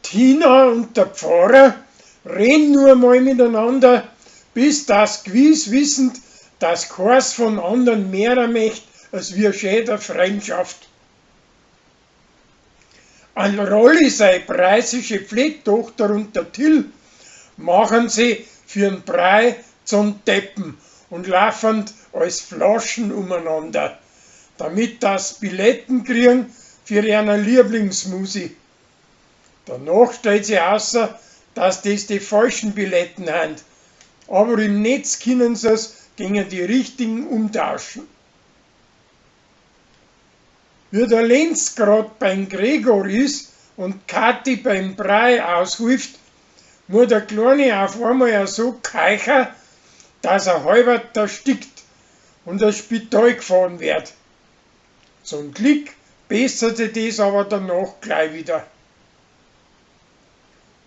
Tina und der Pfarrer reden nur einmal miteinander, bis dass gewiss wissend, dass keins von anderen mehrer möcht als wie a schöne Freundschaft. An Rolli sei preußische Pflegtochter und der Till machen sie für'n Brei zum Deppen und laufend als Flaschen umeinander, damit das Billetten kriegen für ihre Lieblingsmusi. Danach stellt sich außer, dass das die falschen Billetten sind, aber im Netz können sie's gegen die richtigen umtauschen. Wie der Lenz grad beim Gregor ist und Kathi beim Brei aushilft, muss der Kleine auf einmal so keicher, dass er halbert erstickt und ins Spital gefahren wird. Zum Glück bessert sich das aber danach gleich wieder.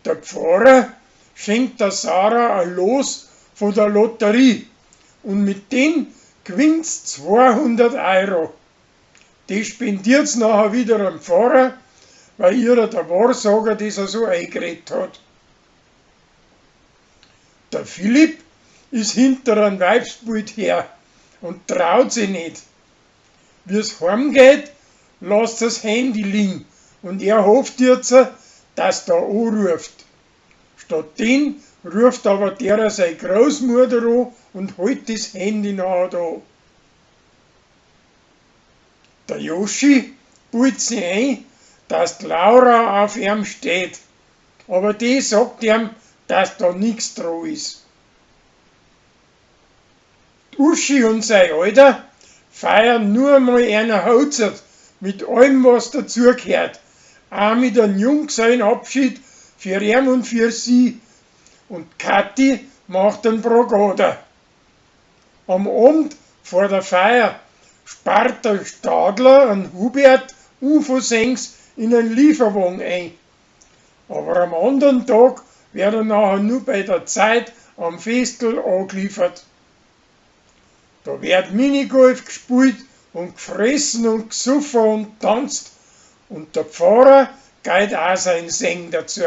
Der Pfarrer schenkt der Sarah ein Los von der Lotterie und mit dem gewinnt's 200 Euro. Die spendiert's nachher wieder am Pfarrer, weil ihrer der Wahrsager das so eingeredet hat. Der Philipp ist hinter einem Weibsbild her und traut sich nicht. Wie's heimgeht, lasst das Handy liegen und er hofft jetzt, dass der anruft. Statt den ruft aber derer sei Großmutter an und holt das Handy nachher da. Der Joschi bildet sich ein, dass die Laura auf ihm steht, aber die sagt ihm, dass da nix dran ist. Die Uschi und sein Alter feiern nur einmal einer Hochzeit mit allem, was dazugehört, auch mit einem Junggesellenabschied für ihn und für sie. Und Kathi macht einen Brogader. Am Abend vor der Feier sperrt der Stadler einen Hubert unversehens in einen Lieferwagen ein. Aber am anderen Tag wird er nachher nur bei der Zeit am Festel angeliefert. Da wird Minigolf gespielt und gefressen und gesoffen und tanzt und der Pfarrer geht auch sein Segen dazu.